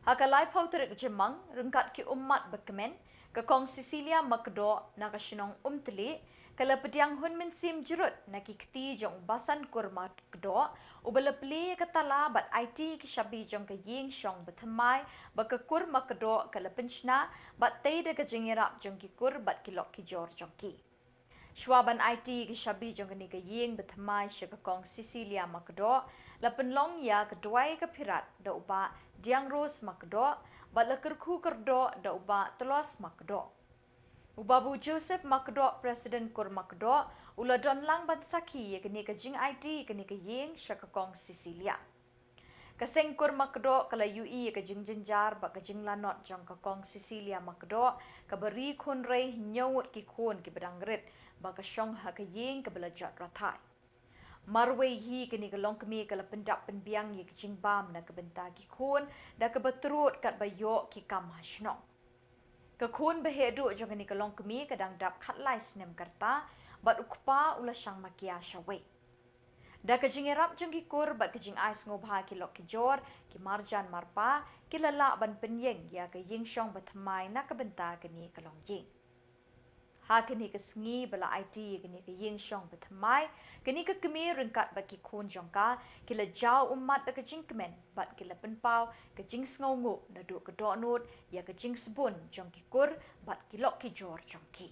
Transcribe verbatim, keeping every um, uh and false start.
Ha ka laiphew tarik Jymmang, ryngkat ki ummat ba kmen, ka Kong Cecilia Makdoh na ka shnong Umtali, ka la pdiang hun mynsiem jrut na ki kti jong u Basan Kur Makdoh, uba la plie ïa ka tala bad aiti ki shabi jong ka ïing shong ba thymmai, ba ka Kur Makdoh ka la pynshna, bad tei da ka jingïarap jong ki kur bad ki lok ki jor jong ki. Shuwa ban aiti ki shabi jong kane ka ïing ba thymmai sha ka Kong Cecilia Makdoh, la pynlong ïa ka duwai ka phirat da u Bah Diangrose Makdoh, bad la kyrkhu kyrdoh da u Bah Tlos Makdoh. U Babu Joseph Makdoh, President Kur Makdoh, u la don lang ban sakhi ïa kane ka jingaiti kane ka ïing sha ka Kong Cecilia. Ka seng Kur Makdoh ka la ïohi ïa ka jingjynjar bad ka jinglanot jong ka Kong Cecilia Makdoh, kaba ri khun rei hynñiew ngut ki khun kiba dang rit, ba ka shong ha ka ïing kaba la jot rathai. Marwei hi kane ka longkmie ka la pyndap pynbiang ïa ka jingbam na ka bynta ki khun, da kaba trud katba ïoh ki kam ha shnong. Ka khun ba heh duh jong kane ka longkmie ka dang dap khatlai snem ka rta, bad u kpa u la shang makia shawei. Da ka jingïarap jong ki kur bad ka jingai sngewbha ki lok ki jor, ki marjan marpa, ki la lah ban pynïeng ïa ka ïing shong ba thymmai na ka bynta kane ka longïing. Ha kane ka sngi ba la aiti ïa kane ka ïing shong ba thymmai, kane ka kmie ryngkat bad ki khun jong ka, ki la jaw ummat da ka jingkmen, bad ki la pynpaw ka jingsngewnguh naduh ka dohnud ïa ka jingsbun jong ki kur bad ki lok ki jor jong ki.